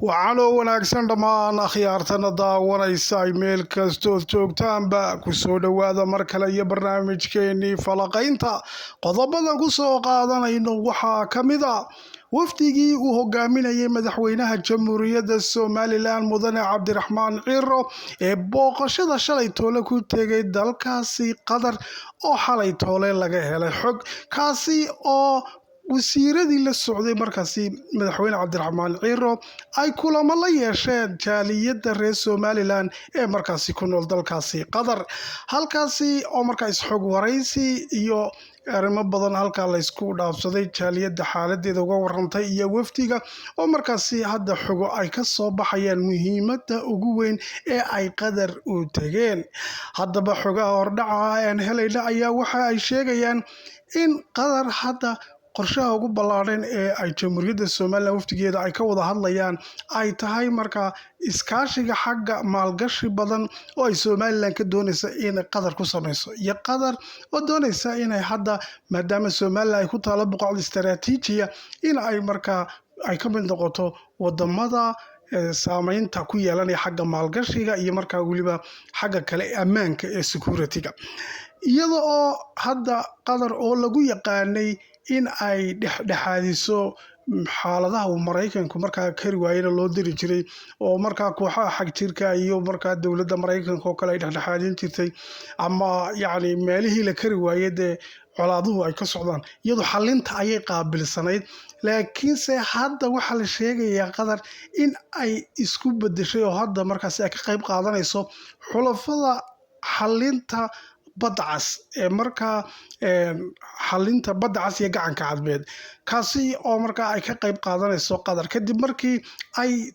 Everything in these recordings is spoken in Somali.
Waxaanoo wanaagsan dhammaan akhyaartana daawanaysa ay meel kastood joogtaanba, kusoo dhowaada mar kale iyo barnaamijkeenii falaqaynta. Qodobadan ku soo qaadanayno waxaa ka mid a wafdigii uu hogaaminayay madaxweynaha Jamhuuriyadda Somaliland, Mudane Cabdiraxmaan Ciro, ee booqashada shalay toole ku tegay dalkaasi Qatar, oo xalay toole laga helay xog, kaasi oo wasiiradii la socday markaasi madaxweyne Cabdiraxmaan Ciro ay kulamo la yeesheen jaaliyadda reer Somaliland ee markaasi ku nool dalkaasi Qatar, halkaasi oo markaa isxog waraysi iyo arrimo badan halkaa laysku dhaafsaday, jaaliyadda xaaladeeda uga warantay iyo wafdiga oo markaasi hadda xogo ay ka soo baxayaan muhiimadda ugu weyn ee ay Qatar u tegeen. Haddaba, xogaha hordhaca aan helayna ayaa waxa ay sheegayaan in Qatar hadda qorshaha ugu ballaadhan ee ay Jamhuuriyadda Somaliland wafdigeeda ay ka wada hadlayaan ay tahay markaa iskaashiga xagga maalgashi badan oo ay Somaliland ka doonaysa inay Qatar ku samayso, iyo Qatar oo doonaysa inay hadda, maadaama Somaliland ay ku taalo buqacad istaraatiijiya, in ay markaa ay ka mid noqoto wadamada saameynta ku yeelanaya xagga maalgashiga iyo markaa weliba xagga kale ammaanka ee security-ga, iyada oo hadda Qatar oo lagu yaqaanay in ay dhexdhexaadiso xaaladaha uu Maraykanku markaa kari waayena loo diri jiray, oo markaa kooxaha xag jirka iyo markaa dowladda Maraykanka oo kale ay dhexdhexaadin jirtay, ama yacni meelihii la kari waayey dee colaaduhu ay ka socdaan, iyadu xalinta ayay qaabilsanayd. Laakiinse hadda waxaa la sheegayaa Qatar in ay isku bedeshay oo hadda markaasi ay ka qayb qaadanayso xulafada xalinta Badda Cas ee markaa xalinta Badda Cas iyo Gacanka Cadmeed, kaasi oo markaa ay ka qayb qaadanayso Qatar, kadib markii ay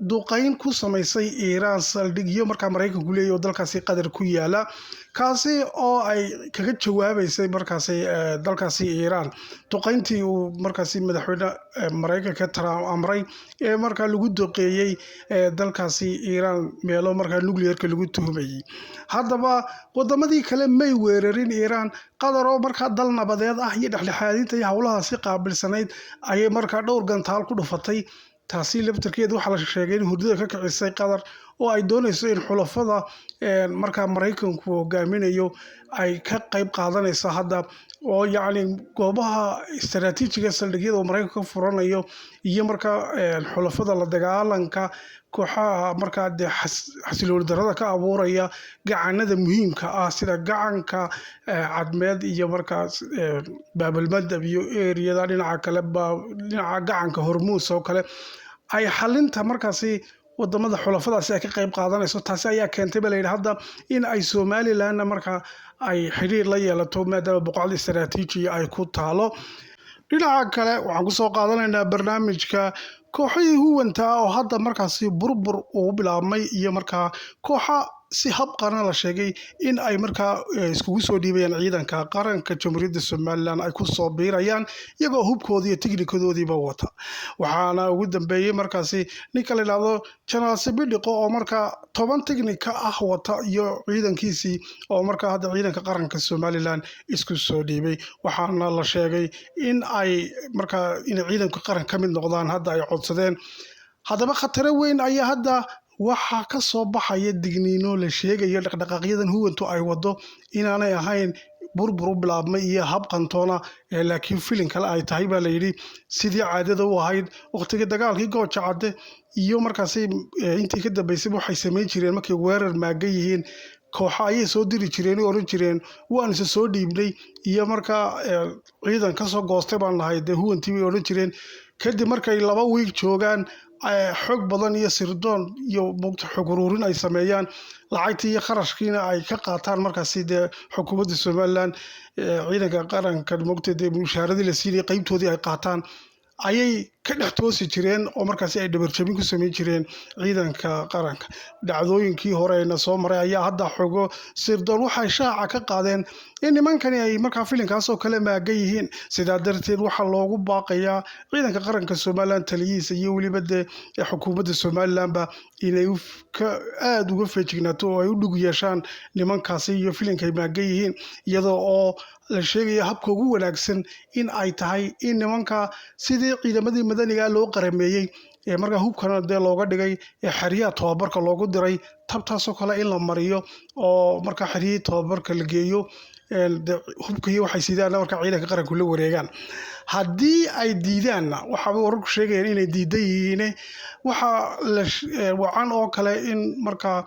duqeyn ku samaysay Iiraan saldhigyo markaa Maraykanku leeyahy oo dalkaasi Qatar ku yaala, kaasi oo ay kaga jawaabaysay markaasi dalkaasi Iiraan duqeyntii uu markaasi madaxweyne Maraykanka Trump amray ee markaa lagu duqeeyey dalkaasi Iiraan meelo markaa nuclearka lagu tuhumayey. Haddaba, wadamadii kale may weerarin Iiraan. Qatar oo markaa dal nabadeed ah iyo dhexdhexaadinta iyo howlahaasi qaabilsanayd ayay markaa dhowr gantaal ku dhufatay. Taasi laftarkeedu waxaa la sheegay in hurdada ka kicisay Qatar, oo ay doonayso in xulafada markaa Maraykanku hogaaminayo ay ka qayb qaadanayso hadda, oo yacni goobaha istaraatiijiga saldhigyada uu Maraykanku ka furanayo iyo markaa xulafada la dagaalanka kooxaha markaa dee xasilooni darada ka abuuraya gacanada muhiimka ah, sida Gacanka Cadmeed iyo markaas Baabalmadab iyo eriyada dhinaca kale, dhinaca gacanka Hormuus oo kale, ay xalinta markaasi wadamada xulafadaasi ay ka qayb qaadanayso. Taasi ayaa keentay, ba layidhi, hadda in ay Somalilandna markaa ay xidhiir la yeelato, maadaama boqocad istaraatiijiya ay ku taalo. Dhinaca kale, waxaan kusoo qaadanaynaa barnaamijka kooxihii huwanta oo hadda markaasi burbur uu bilaabmay, iyo markaa kooxa si habqana la sheegay in ay markaa iskugu soo dhiibayaan ciidanka qaranka Jamhuuriyadda Somaliland, ay ku soo biirayaan iyagoo hubkoodii iyo tighnikadoodiiba wata. Waxaana ugu dambeeyey markaasi ninka la yidhaahdo Jenaraal Sibidhiqo, oo markaa 10 tignika ah wata iyo ciidankiisii, oo markaa hadda ciidanka qaranka Somaliland isku soo dhiibay. Waxaana la sheegay in ay markaa inay ciidanka qaran ka mid noqdaan hadda ay codsadeen. Haddaba, khataro weyn ayaa hadda waxaa ka soo baxaya, digniino la sheegayo dhaqdhaqaaqyadan huwantu ay wado inaanay ahayn burbur u bilaabmay iyo hab qantoona, laakiin filin kale ay tahay, baa layidhi. Sidii caadada u ahayd waqtigii dagaalkii Gooja Cadde iyo markaasi intii ka dambeysay, waxay samayn jireen markay weerar maagan yihiin, kooxo ayay soo diri jireen oo oran jireen "Waan isa soo dhiibnay" iyo markaa "Ciidan kasoo goostay baan nahay dee huwantii," bay odhan jireen. Kadib markay 2 wiig joogaan, xog badan iyo sirdoon iyo mugta xog ururin ay sameeyaan, lacagtii iyo kharashkiina ay ka qaataan markaasi dee xukuumadda Somaliland, ciidanka qaranka mugta dee mushaaradii la siinayay qaybtoodii ay qaataan, ayay ka dhex toosi jireen oo markaasi ay dhabarjabin ku samayn jireen ciidanka qaranka. Dhacdooyinkii horena soo maray ayaa hadda xogo sirdoon waxay shaaca ka qaadeen in nimankani ay markaa filinkaas oo kale maagan yihiin. Sidaa darteed, waxaa loogu baaqayaa ciidanka qaranka Somaliland taliyihiisa iyo weliba dee xukuumadda Somalilandba inay aada uga feejignaato oo ay u dhug yeeshaan nimankaasi iyo filinkay maagan yihiin, iyadoo oo la sheegaya habka ugu wanaagsan in ay tahay in nimanka sidii ciidamadii madaniga loo qarameeyey. Ee markaa hubkana dee looga dhigay ee xeryaha tobabarka loogu diray, tabtaasoo kale in la mariyo oo markaa xeryihii tobabarka la geeyo, hubkaiyo waxay sidaan markaa ciidanka qaranku la wareegaan. Haddii ay diidaanna, waxaaba wararku sheegayaan inay diidan yihiin, waxaa la wacan oo kale in markaa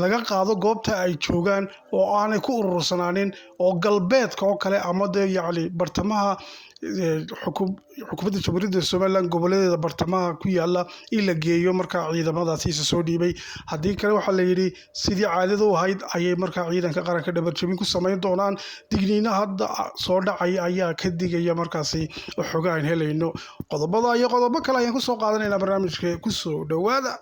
laga qaado goobta ay joogaan oo aanay ku urursanaanin, oo galbeedka oo kale ama dee yacni bartamaha xukuumadda Jamhuuriyadda Somaliland, gobolladeeda bartamaha ku yaala in la geeyo markaa ciidamadaasi isa soo dhiibay. Haddii kale, waxaa la yidhi sidii caadada u ahayd ayay markaa ciidanka qaranka dhabarjabin ku samayn doonaan. Digniino hadda soo dhacaya ayaa ka digaya markaasi xogahan helayno. Qodobada iyo qodobo kale ayaan kusoo qaadanaynaa barnaamijka, kusoo dhowaada.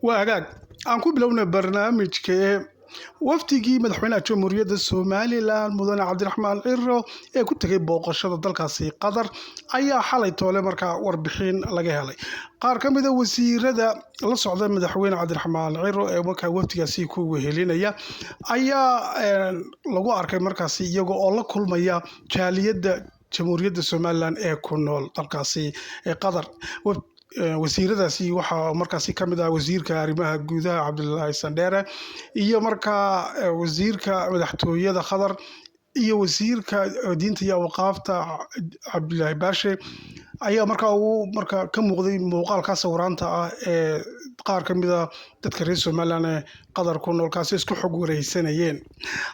Waa hagaag, aan ku bilowna barnaamijka. Ee wafdigii madaxweynaha Jamhuuriyadda Somaliland, mudane Cabdiraxmaan Ciro, ee ku tegay booqashada dalkaasi Qatar ayaa xalay toole markaa warbixin laga helay. Qaar ka mida wasiirada la socda madaxweyne Cabdiraxmaan Ciro ee markaa wafdigaasi ku wehelinaya ayaa lagu arkay markaasi iyaga oo la kulmaya jaaliyadda Jamhuuriyadda Somaliland ee ku nool dalkaasi ee Qatar. Wasiiradaasi waxaa markaasi ka mid ah wasiirka arrimaha gudaha Cabdilaahi Sandheere, iyo markaa wasiirka madaxtooyada Qatar, iyo wasiirka diinta iyo awqaafta Cabdilaahi Baashe ayaa markaa uu markaa ka muuqday muuqaalka sawiraanta ah ee qaar ka mid a dadka reer Somaliland ee Qatar ku nool kaasi isku xog wareysanayeen.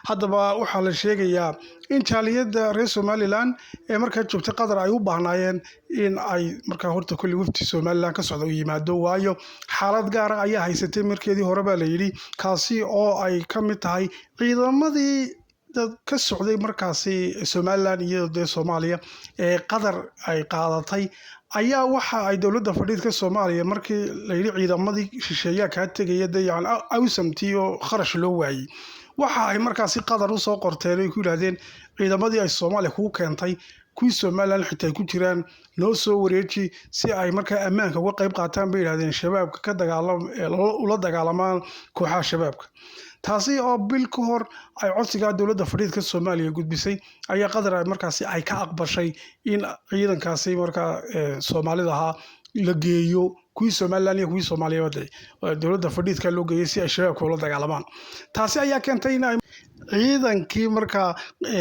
Haddaba waxaa la sheegayaa in jaaliyadda reer Somaliland ee markaa joogtay Qatar ay u baahnaayeen in ay markaa horta kulli wafdi Somaliland ka socda u yimaado, waayo xaalad gaara ayaa haysatay markeedii hore baa la yidhi, kaasi oo ay ka mid tahay ciidamadii dad ka socday markaasi Somaliland iyo dee Soomaaliya ee Qatar ay qaadatay ayaa waxa ay dowladda fadhiidka Soomaaliya markii la yidhi ciidamadii shisheeyaa kaa tegaya, dee yani awsamtii oo kharash loo waayey, waxa ay markaasi Qatar usoo qorteen ay ku yidhaahdeen ciidamadii ay Soomaaliya kugu keentay, kuwii Somaliland xitaa ay ku jiraan, noo soo wareeji si ay markaa ammaanka uga qayb qaataan, bay yidhahdeen, shabaabka ka dagaalam ula dagaalamaan kooxaha shabaabka. Taasi oo bil ka hor ay codsigaa dowladda fadhiidka Soomaaliya gudbisay ayaa Qatar markaasi ay ka aqbashay in ciidankaasi markaa Soomaalida ahaa la geeyo, kuwii Somaliland iyo kuwii Soomaaliyeed dowladda fadhiidka loo geeyey si ay shabaabka ula dagaalamaan. Taasi ayaa keentay in ay ciidankii markaa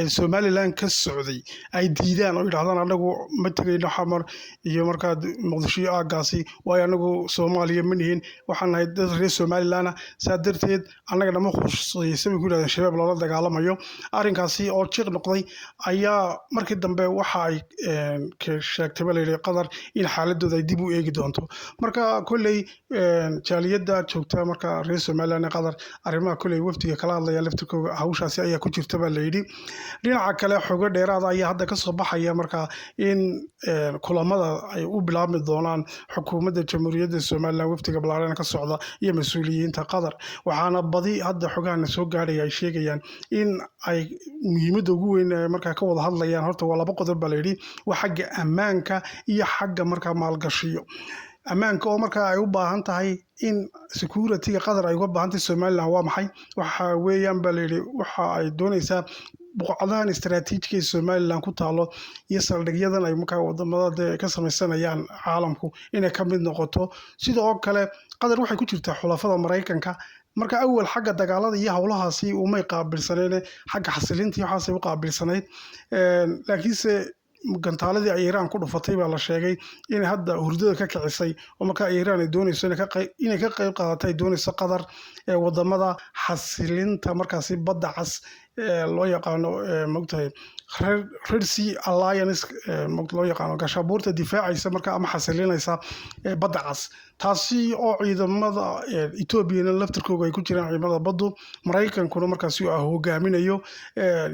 Somaliland ka socday ay diidaan oo yidhahdaan anagu ma tegayno Xamar iyo markaa Muqdisho iyo aagaasi, waayo anagu Soomaaliya ma nihin, waxaan nahay dad reer Somaliland ah, saa darteed annaga nama khusaysa, bay ku yidhahdeen, shabaab loola dagaalamayo. Arrinkaasi oo jiq noqday ayaa markii dambe waxa ay sheegtay ba layidhi Qatar in xaaladooda ay dib u eegi doonto. Marka kolley jaaliyadda joogta marka reer Somaliland ee Qatar arrimaha kolley wafdiga kala hadlaya laftirkooga hawshaasi ayaa ku jirta baa layidhi. Dhinaca kale, xogo dheeraada ayaa hadda kasoo baxaya marka in kulamada ay u bilaabmi doonaan xukuumadda Jamhuuriyadda Somaliland, wafdiga ballaaran ka socda iyo mas-uuliyiinta Qatar. Waxaana badi hadda xogahana soo gaadhaya ay sheegayaan in ay muhiimadda ugu weyn ee markaa ka wada hadlayaan horta waa laba qodob baa layidhi: waa xagga ammaanka iyo xagga markaa maalgashiyo. Ammaanka oo markaa ay u baahan tahay in security-ga Qatar ay uga baahan tahay Somaliland waa maxay? Waxa weeyaan baa layidhi, waxa ay doonaysaa buqcadahan istaraatiijiga ee Somaliland ku taalo iyo saldhigyadan ay markaa wadamada dee ka samaysanayaan caalamku inay ka mid noqoto. Sidoo kale Qatar waxay ku jirtaa xulafada Maraykanka. Marka awal xagga dagaalada iyo howlahaasi umay qaabilsaneen, xagga xasilinta iyo waxaasay u qaabilsanayd, laakiinse gantaaladii ay Iiraan ku dhufatay baa la sheegay inay hadda hurdada ka kicisay, oo markaa Iiraan ay doonayso inay ka qayb qaadato, ay doonayso Qatar ee wadamada xasilinta markaasi badda cas ee loo yaqaano, mogtahay, Red Sea Alliance loo yaqaano, gaashaanbuurta difaacaysa marka ama xasilinaysa badda cas, taasi oo ciidamada Etoobiyana laftirkooga ay ku jiraan, ciidamada baddu Maraykankuna markaasi uu hogaaminayo,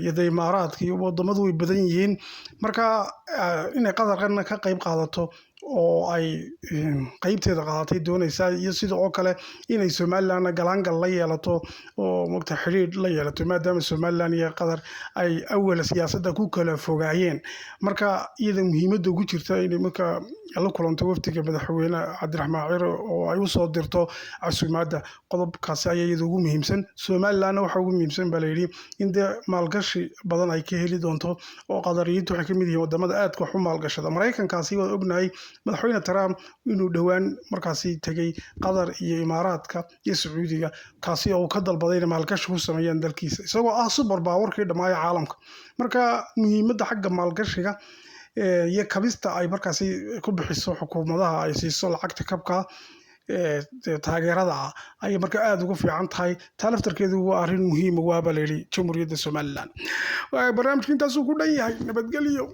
iyo de Imaaraadka iyo wadamadu way badan yihiin. Marka inay Qatarna ka qayb qaadato oo ay qeybteeda qaadatay doonaysaa, iyo sida oo kale inay Somalilandna galaangal la yeelato oo mogta xidhiidh la yeelato, maadaama Somaliland iyo Qatar ay awal siyaasadda ku kala fogaayeen. Marka iyada muhiimadda ugu jirta inay marka la kulanto wafdiga madaxweyne Cabdiraxmaan Ciro oo ay usoo dirto casuumaadda, qodobkaasi ayaa iyada ugu muhiimsan. Somalilandna waxa ugu muhiimsan baa layidhi in dee maalgashi badan ay ka heli doonto, oo Qadariyiintu waxay kamid yihiin wadamada aadka wax u maalgashada. Maraykankaasi waan ognahay. Madaxweyne Trump inuu dhowaan markaasi tegey Qatar iyo Imaaraadka iyo Sacuudiga, kaasi oo uu ka dalbaday inay maalgashi ku sameeyaan dalkiisa, isagoo ah super powerkii dhammaaya caalamka. Marka muhiimadda xagga maalgashiga iyo kabista ay markaasi ku bixiso xukuumadaha, ay siiso lacagta kabka taageerada ah, ayay marka aada ugu fiican tahay. Taa laftarkeedu waa arrin muhiima waaba layidhi Jamhuuriyadda Somaliland. Barnaamijka intaasuu ku dhan yahay. Nabadgelyo.